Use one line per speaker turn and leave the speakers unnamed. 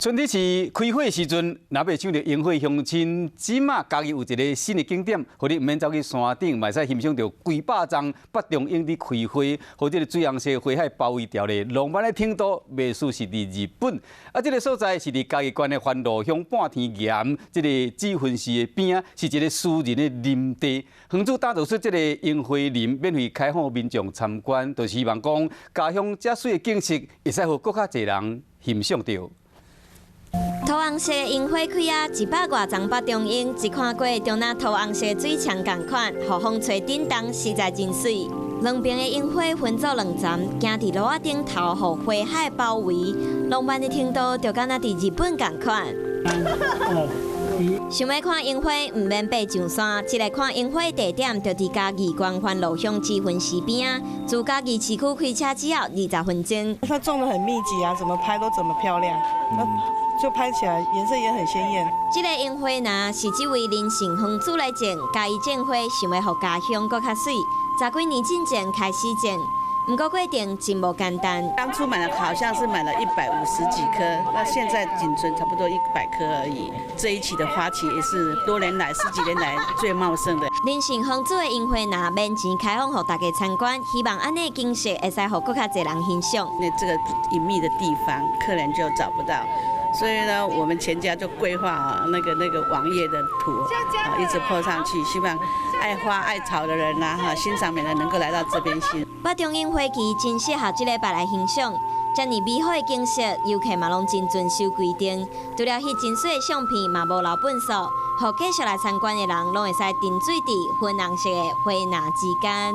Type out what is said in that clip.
春天是開花時陣，若欲賞著櫻花鄉親，這馬嘉義有一个新的景點，予你毋免走去山頂，嘛會使欣賞著幾百叢北中櫻佇開花，予這个水紅色花海包圍著咧，浪漫的程度袂輸是佇日本。啊，這个所在是佇嘉義縣的番路鄉半天岩，這个志芬寺的邊仔，是一个私人的林地。園主打造出這个櫻花林，免費開放民眾參觀，就是希望講家鄉遮媠的景色，會使予閣較濟人欣賞著。
桃紅色櫻花開啊，100外叢北中櫻，一看過就若桃紅色水牆仝款，予風吹振動，實在真媠。兩爿的櫻花分做兩層，行佇路仔頂頭，予花海包圍，浪漫的程度就敢若佇日本仝款。想欲看櫻花，毋免爬上山，這个看櫻花地點就佇嘉義縣番路鄉志芬寺邊仔，自嘉義市區開車只要20分鐘。
它種得很密集啊，怎麼拍都怎麼漂亮。就拍起來顏色也很鮮豔。
這个櫻花林是這位林姓園主來種，家己種花，想欲予家鄉閣較媠。十幾年進前開始種，毋過過程真無簡單。
當初買了好像是買了150幾棵，那現在僅存差不多100棵而已。這一期的花期也是多年來十幾年來最茂盛的。
林姓園主的櫻花林免錢開放予大家參觀，希望按呢景色會使予閣較濟人欣賞。
那這個隱秘的地方，客人就找不到。所以呢，我們全家就規劃啊，那個網頁的圖啊，一直 po 上去，希望愛花愛草的人呐，哈，欣賞美的能夠來到這邊欣。
北中櫻花期真適合這禮拜來欣賞，遮爾美好的景色，遊客嘛攏真遵守規定，除了翕真媠的相片，嘛無留糞埽，予繼續來參觀的人攏會使沉醉佇粉紅色的花林之間。